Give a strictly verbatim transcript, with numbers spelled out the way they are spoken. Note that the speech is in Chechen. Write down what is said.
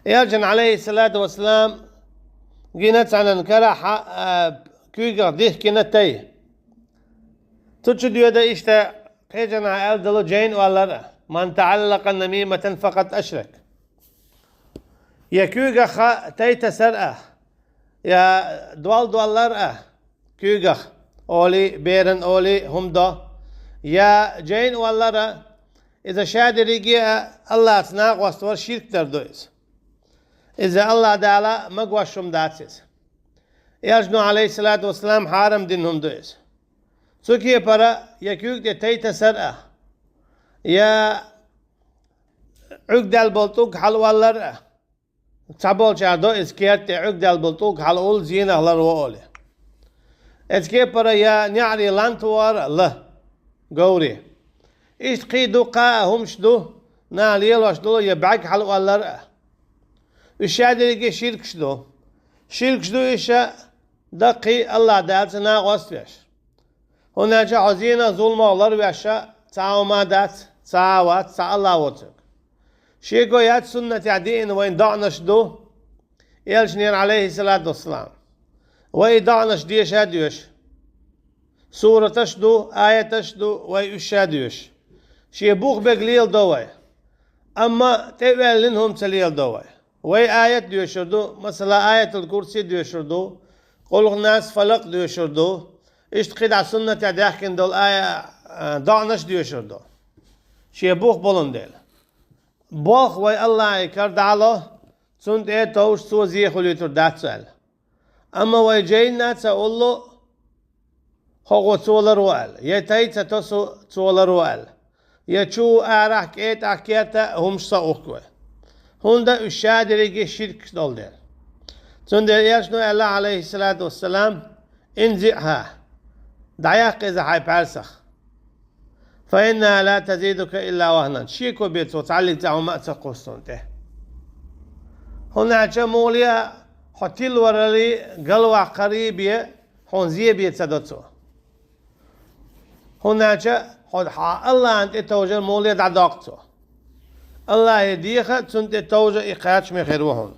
Элчан, Ӏалайхи ссалату вассалам, гина цхьанна карахь, а, куьйгах дихкина тай. Цу чу доьду иштта, кхечу нахана аьлла долу жайна оллар а: «Ман таӀаллакъа намиматан факъад ашрак». Я куьйгах тай тасар а, я дола доллар а, куьйгах олий, беран олий, хӀума до, я жайна оллар а, иза ша дерриге а АллахӀца накъост вар ширк дар ду иза. Иза АллахӀ Дала магош хӀума дац иза. Элчано, Ӏалайхи ссалату вассалам, хьарам дина хӀума ду иза. Цу кепара я куьйга тӀе тай тасар а, я Ӏуьрг даьлла болу тӀулг хьалаоллар а. Цхьаболчара до иза керта тӀе Ӏуьрг даьлла болу тӀулг хьалаолу зенах ларво олий. Эцу кепара я неӀаре ланта вар а ла, говре. Иштта кхин дуккха а хӀумаш ду, наха лелош долу я бӀаьрг хьалаоллар а. Уьш ша дерриге ширкаш ду. Ширкаш ду уьш даккхий АллахӀ Далца накъост веш. ХӀунда аьлча хьо зенах, зуламах ларвеш а цхьа хӀума дац, цхьа а вац, цхьа АллахӀ воцург. Шеко яц суннатехь деана вайн доӀанаш ду, элчанера, Ӏалайхи ссалату вассалам. Вай и доӀанаш деша а доьшу. Сураташ а ду, аяташ а ду, вай уьш ша а доьшу. Шен бух берг леладо вай. Амма тӀеоьллина хӀума ца леладо вай. Вай аят доьшур ду, масала, Аятул-Курси доьшур ду, Къулхунас, Фалакъ доьшур ду, иштта кхидӀа суннатехь даьхкина долу ая-, а, доӀанаш доьшур ду. Шен бух болун дела. Болх вай АллахӀе кара дӀало, цунна тӀе а товш, цо зе хуьлуьйтур дац аьлла. Амма вай жайна а ца уллу, хӀокхо цо ларво аьлла, я тай ца тосу цо ларво аьлла, я чу, арахь, кӀетӀахь, керта а хӀумаш ца ухку вай. ХӀунда уьш ша дерриге ширкаш долу дела. Цундела элчано аьлла, Ӏалайхи ссалату вассалам: «ИнзиӀхӀа, дӀаяккха иза хьайн пхьаьрсах. Фа иннахӀа ла тазидука илла вахӀнан». Шеко бен цо цхьаллиг цхьа хӀума а ца кхуссу хьуна тӀе. ХӀунда аьлча муха ле а хьо тилвараллий, галваккхарий бен хьуна зе бен ца до цо. ХӀунда аьлча хьо хьан АллахӀна тӀе товжар муха ле дӀадоккху цо. АллахӀе деха, цунна тӀе товжа и кхачаме хир ву хьуна.